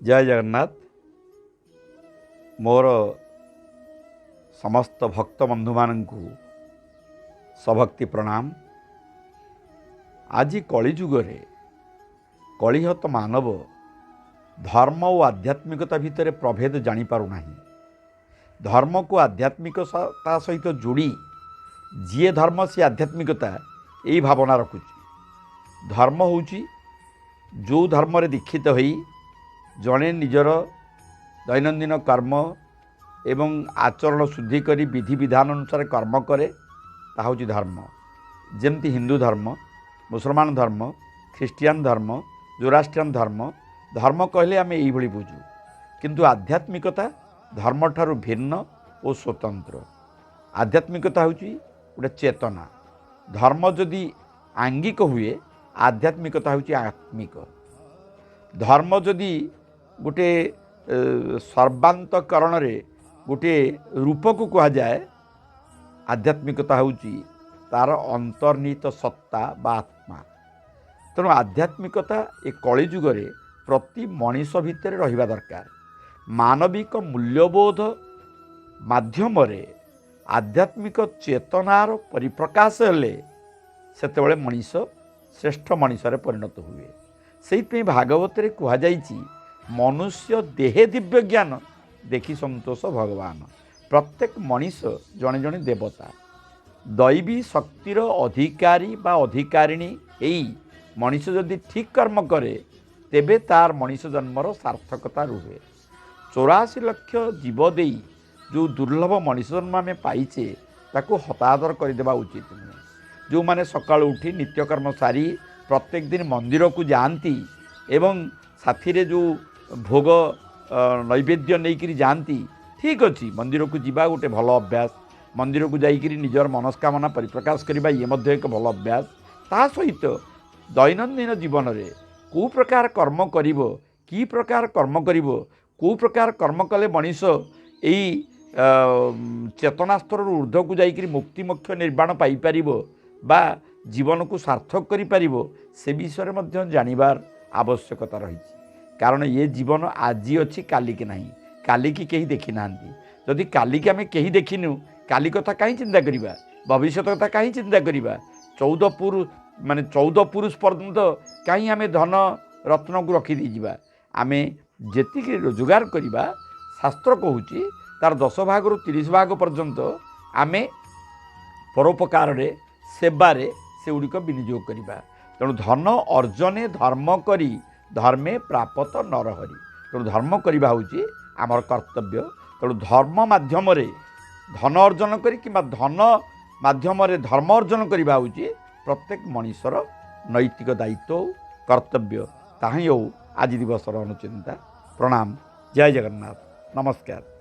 ଜୟ ଜଗନ୍ନାଥ। ମୋର ସମସ୍ତ ଭକ୍ତ ବନ୍ଧୁମାନଙ୍କୁ ସଭକ୍ତି ପ୍ରଣାମ। ଆଜି କଳିଯୁଗରେ କଳିହତ ମାନବ ଧର୍ମ ଓ ଆଧ୍ୟାତ୍ମିକତା ଭିତରେ ପ୍ରଭେଦ ଜାଣିପାରୁନାହିଁ। ଧର୍ମକୁ ଆଧ୍ୟାତ୍ମିକତା ସହିତ ଯୋଡ଼ି ଯିଏ ଧର୍ମ ସିଏ ଆଧ୍ୟାତ୍ମିକତା, ଏଇ ଭାବନା ରଖୁଛି। ଧର୍ମ ହେଉଛି ଯେଉଁ ଧର୍ମରେ ଦୀକ୍ଷିତ ହୋଇ ଜଣେ ନିଜର ଦୈନନ୍ଦିନ କର୍ମ ଏବଂ ଆଚରଣ ଶୁଦ୍ଧି କରି ବିଧିବିଧାନ ଅନୁସାରେ କର୍ମ କରେ, ତାହା ହେଉଛି ଧର୍ମ। ଯେମିତି ହିନ୍ଦୁ ଧର୍ମ, ମୁସଲମାନ ଧର୍ମ, ଖ୍ରୀଷ୍ଟିଆନ ଧର୍ମ, ଜୋରାଷ୍ଟ୍ରିଆନ ଧର୍ମ, ଧର୍ମ କହିଲେ ଆମେ ଏଇଭଳି ବୁଝୁ। କିନ୍ତୁ ଆଧ୍ୟାତ୍ମିକତା ଧର୍ମଠାରୁ ଭିନ୍ନ ଓ ସ୍ୱତନ୍ତ୍ର। ଆଧ୍ୟାତ୍ମିକତା ହେଉଛି ଗୋଟେ ଚେତନା। ଧର୍ମ ଯଦି ଆଙ୍ଗିକ ହୁଏ, ଆଧ୍ୟାତ୍ମିକତା ହେଉଛି ଆତ୍ମିକ। ଧର୍ମ ଯଦି ଗୋଟେ ସର୍ବାନ୍ତକରଣରେ ଗୋଟିଏ ରୂପକୁ କୁହାଯାଏ, ଆଧ୍ୟାତ୍ମିକତା ହେଉଛି ତା'ର ଅନ୍ତର୍ନିହିତ ସତ୍ତା ବା ଆତ୍ମା। ତେଣୁ ଆଧ୍ୟାତ୍ମିକତା ଏ କଳିଯୁଗରେ ପ୍ରତି ମଣିଷ ଭିତରେ ରହିବା ଦରକାର। ମାନବିକ ମୂଲ୍ୟବୋଧ ମାଧ୍ୟମରେ ଆଧ୍ୟାତ୍ମିକ ଚେତନାର ପରିପ୍ରକାଶ ହେଲେ ସେତେବେଳେ ମଣିଷ ଶ୍ରେଷ୍ଠ ମଣିଷରେ ପରିଣତ ହୁଏ। ସେଇଥିପାଇଁ ଭାଗବତରେ କୁହାଯାଇଛି, ମନୁଷ୍ୟ ଦେହେ ଦିବ୍ୟ ଜ୍ଞାନ ଦେଖି ସନ୍ତୋଷ ଭଗବାନ। ପ୍ରତ୍ୟେକ ମଣିଷ ଜଣେ ଜଣେ ଦେବତା, ଦୈବୀ ଶକ୍ତିର ଅଧିକାରୀ ବା ଅଧିକାରିଣୀ। ଏଇ ମଣିଷ ଯଦି ଠିକ୍ କର୍ମ କରେ, ତେବେ ତାର ମଣିଷ ଜନ୍ମର ସାର୍ଥକତା ରୁହେ। 84 ଲକ୍ଷ ଜୀବ ଦେଇ ଯେଉଁ ଦୁର୍ଲଭ ମଣିଷ ଜନ୍ମ ଆମେ ପାଇଛେ, ତାକୁ ହତାଦର କରିଦେବା ଉଚିତ ନୁହେଁ। ଯେଉଁମାନେ ସକାଳୁ ଉଠି ନିତ୍ୟକର୍ମ ସାରି ପ୍ରତ୍ୟେକ ଦିନ ମନ୍ଦିରକୁ ଯାଆନ୍ତି ଏବଂ ସାଥିରେ ଯେଉଁ ଭୋଗ ନୈବେଦ୍ୟ ନେଇକରି ଯାଆନ୍ତି, ଠିକ୍ ଅଛି, ମନ୍ଦିରକୁ ଯିବା ଗୋଟେ ଭଲ ଅଭ୍ୟାସ। ମନ୍ଦିରକୁ ଯାଇକରି ନିଜର ମନସ୍କାମନା ପରିପ୍ରକାଶ କରିବା, ଇଏ ମଧ୍ୟ ଏକ ଭଲ ଅଭ୍ୟାସ। ତା ସହିତ ଦୈନନ୍ଦିନ ଜୀବନରେ କେଉଁ ପ୍ରକାର କର୍ମ କରିବ, କି ପ୍ରକାର କର୍ମ କରିବ, କେଉଁ ପ୍ରକାର କର୍ମ କଲେ ମଣିଷ ଏଇ ଚେତନା ସ୍ତରରୁ ଉର୍ଦ୍ଧ୍ୱକୁ ଯାଇକରି ମୁକ୍ତି, ମୋକ୍ଷ, ନିର୍ବାଣ ପାଇପାରିବ ବା ଜୀବନକୁ ସାର୍ଥକ କରିପାରିବ, ସେ ବିଷୟରେ ମଧ୍ୟ ଜାଣିବାର ଆବଶ୍ୟକତା ରହିଛି। କାରଣ ଏ ଜୀବନ ଆଜି ଅଛି, କାଲିକି ନାହିଁ। କାଲିକି କେହି ଦେଖିନାହାନ୍ତି। ଯଦି କାଲିକି ଆମେ କେହି ଦେଖିନୁ, କାଲି କଥା କାହିଁ ଚିନ୍ତା କରିବା? ଭବିଷ୍ୟତ କଥା କାହିଁ ଚିନ୍ତା କରିବା? 14 ପୁରୁ ମାନେ 14 ପୁରୁଷ ପର୍ଯ୍ୟନ୍ତ କାହିଁ ଆମେ ଧନ ରତ୍ନକୁ ରଖିଦେଇଯିବା? ଆମେ ଯେତିକି ରୋଜଗାର କରିବା, ଶାସ୍ତ୍ର କହୁଛି ତାର 10 ଭାଗରୁ 30 ଭାଗ ପର୍ଯ୍ୟନ୍ତ ଆମେ ପରୋପକାରରେ, ସେବାରେ ସେଗୁଡ଼ିକ ବିନିଯୋଗ କରିବା। ତେଣୁ ଧନ ଅର୍ଜନେ ଧର୍ମ କରି ଧର୍ମେ ପ୍ରାପତ ନରହରି। ତେଣୁ ଧର୍ମ କରିବା ହେଉଛି ଆମର କର୍ତ୍ତବ୍ୟ। ତେଣୁ ଧର୍ମ ମାଧ୍ୟମରେ ଧନ ଅର୍ଜନ କରି କିମ୍ବା ଧନ ମାଧ୍ୟମରେ ଧର୍ମ ଅର୍ଜନ କରିବା ହେଉଛି ପ୍ରତ୍ୟେକ ମଣିଷର ନୈତିକ ଦାୟିତ୍ୱ ହଉ, କର୍ତ୍ତବ୍ୟ। ତାହା ହିଁ ହେଉ ଆଜି ଦିବସର ଅନୁଚିନ୍ତା। ପ୍ରଣାମ। ଜୟ ଜଗନ୍ନାଥ। ନମସ୍କାର।